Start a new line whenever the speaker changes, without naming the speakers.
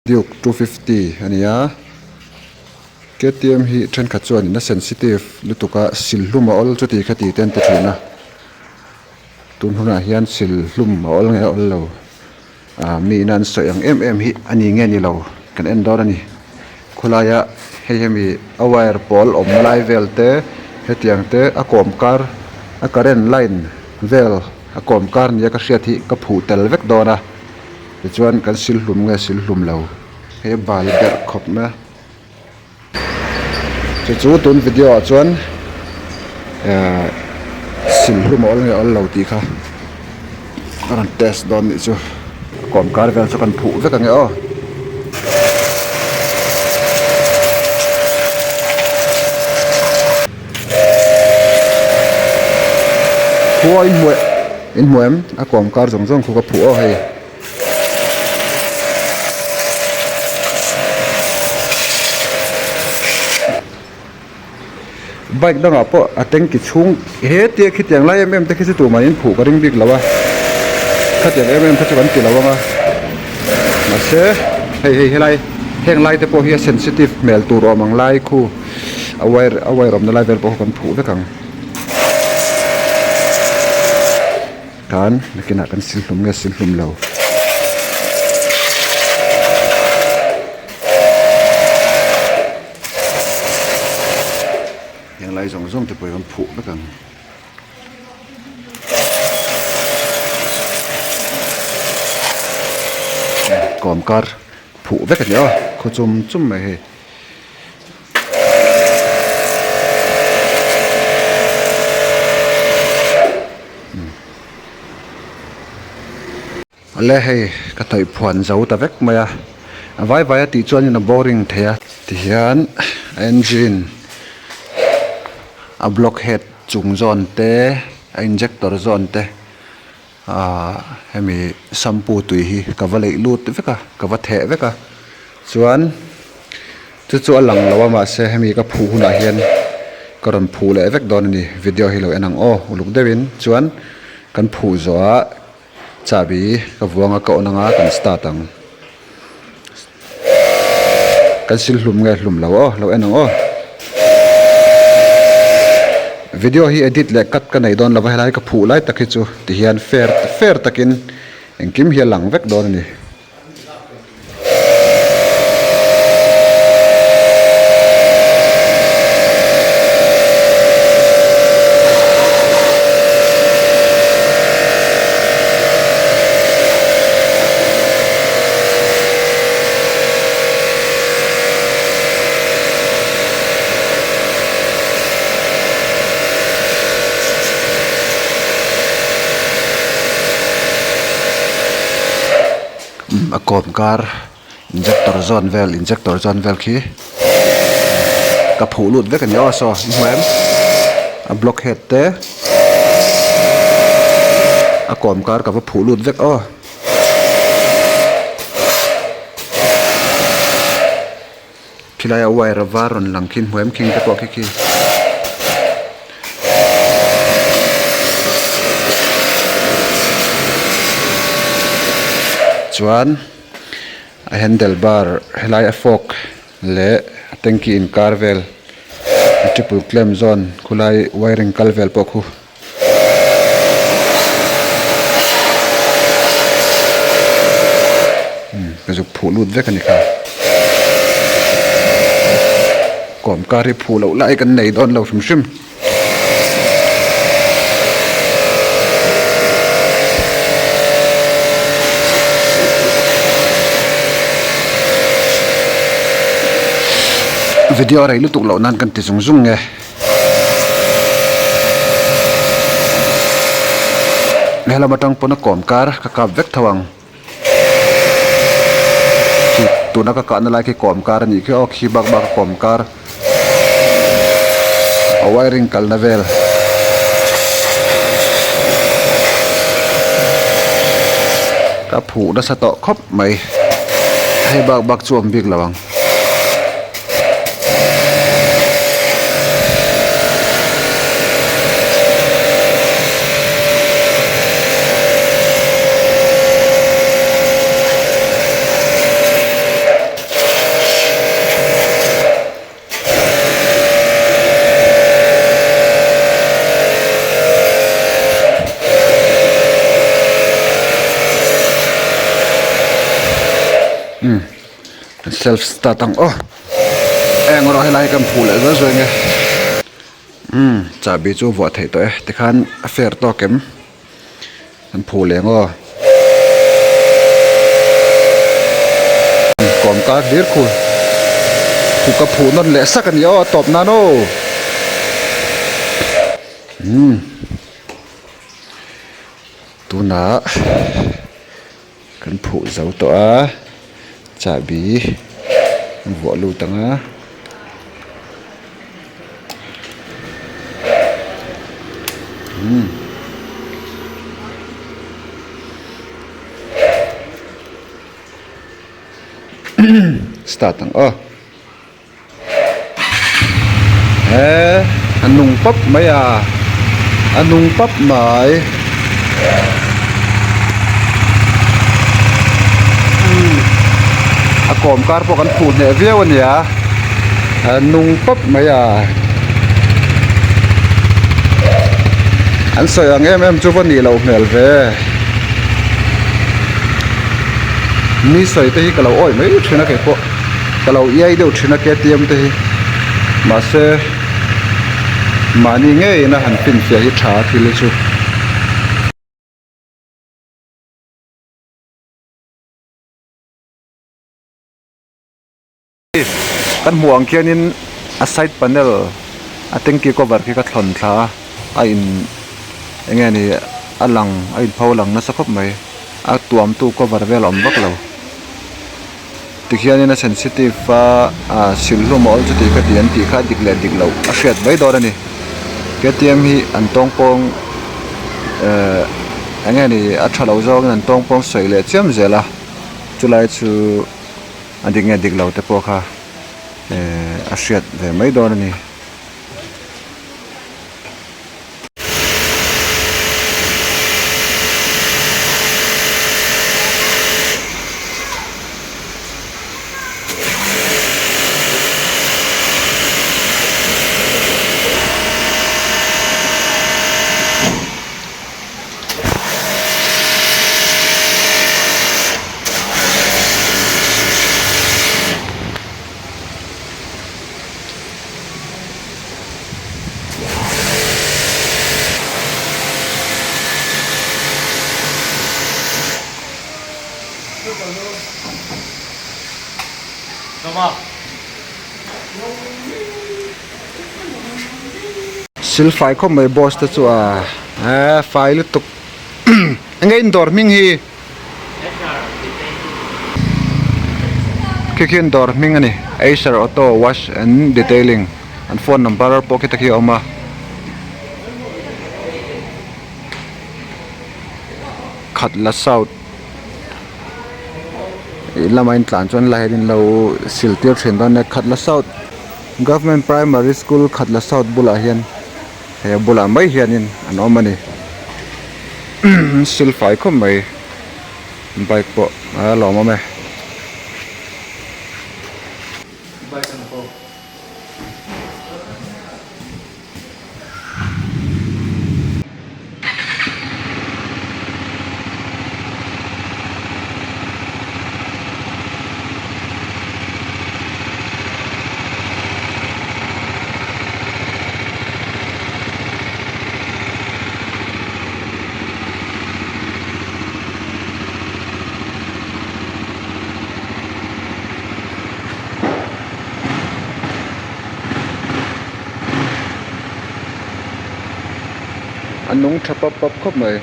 Duke 250 a ni a, KTM hi thenkhat chuan in a sensitive lutuk a sil hlum a awl chuti kha ti te an ti thin a, tun hunah hian sil hlum a awl nge a awl lo ah mi ina an sawi ang em em hi a ni nge ni lo kan en dawn a ni khawlaia hei hemi a wire pawl awmna lai vel te hetiang te a kawm kar a current line vel a kawm kar nia ka hriat hi ka phuh tel vek dawn a. Tichuan kan sil hlum nge sil hlum lo he bal berh khawp mai a. Chu chu tun video ah chuan ehh sil hlum a awl nge awl lo tih kha a rawn test dawn nih chu. Kawm kar vel chu kan phuh vek ang e aw. Khua in hmuh in hmuh em a kawm kar zawng zawng khu ka phuh aw hei. Bike dangah pawh a tanki chhung he tia khitiang lai em em te khi chu tumah in phuh ka ring bik lo a khatiang em em kha chu kan ti lo ang a mahse hei hei helai heng lai te pawh hi a sensitive hmel tur awm ang lai khu a wire a wire awmna lai vel pawh kha kan phuh vek ang tan nakinah kan sil hlum nge sil hlum lo. Heng lai zawng zawng te pawh hi kan phuh vek ang. Kawm kar phuh vek a ni aw khaw chum chum mai hei. Awle hei ka hnawih phuan zo ta vek mai a, a vai vai a tih chuanin a boring thei a. Tihian engine a block head chung zawn te a injector zawn te ahh hemi shampoo tui hi ka va leih lut vek a ka va theh vek a chuan chu chu a lang lo a mahse hemi ka phuh hunah hian ka rawn phuh leh vek dawn a ni video hi lo en ang aw uluk deuhin chuan kan phuh zawh ah. Chahbi ka vuang a ka on anga kan start ang. Kan sil hlum nge hlum lo aw, lo en ang aw. Video hi edit leh cut ka nei dawn lova helai ka phuh lai tak hi chu tihian fair fair takin engkim hi a lang vek dawn a ni. A kawm kar injector zawn vel injector zawn vel khi ka phuh lut vek a ni aw saw i hmu em a block head te a kawm kar ka va phuh lut vek aw. Khilai a wire a var rawn lang khi hmu em khing te pawh khi khi. Chuan a handle bar helai a fork leh a tanky inkar vel a triple clamp zawn khulai wiring kal vel pawh khu. Ka zuk phuh lut vek a ni kha. Kawm kar hi phuh loh lai kan nei dawn lo hrim hrim. Video a rei lutuk loh nan kan ti zung zung nge. Helam atang pawn a kawm kar ka kap vek tho ang khi tuna ka kahna lai khi kawm kar a nih khi aw khi bak bak a kawm kar a wiring kalna vel. Ka phuh nasa tawh khawp mai hei bak bak chu awm bik lo ang. Umm self start ang aw eng erawh helai hi kan phuh leh zuai zuai nge umm chahbi chu vuah theih tawh e tikhan a fair tawk em an phuh leh ang aw kawm kar hlir khu khu ka phuh nawn leh sak a ni aw a tawp nan aw umm tunah. Kan phuh zo tawh a chahbi an vuah lut ang a. Umm start ang aw. He a nung pap mai a a nung pap mai a kawm kar pawh kan phuh hneh viau a nia a nung pap mai a an sawi ang em em chu va nih loh hmel ve mi sawi te hi ka lo awih mai thin a keipawh. Ka lo iai deuh thin a KTM te hi mahse mahni ngeiin a han finfiah hi tha a thil hi chu. Kan hmuh ang khianin a side panel a tanky cover khi ka thlawn thla a a in eng nge ni a lang a in pho lang nasa khawp mai a tuamtu cover vel a awm vak lo. Tikhianin a sensitive a ah sil hlum a awl chuti ka ti an tih kha dik leh dik loh a hriat mai dawn a ni. K T M hi an tawngpawng ehh eng nge ni a tha lo zawngin an tawngpawng sawi leh chiam zel a chulai chu a dik nge dik lo te pawh kha ehh a hriat ve mai dawn a ni. Silfai khawp mai boss te chu a eh fai lutuk enge in dawr hming hi. Khi khi an dawr hming a ni Acer Auto Wash and Detailing an phone number pawh khi te khi a awm a. Khatla South ih lama intlan chuan lai hian in lo sil tir thin dawn nia Khatla South Government Primary School Khatla South bulah hian he a bulah mai hianin an awm a ni silfai khawp mai bike pawh a lawmawm e. A nung tha pap pap khawp mai.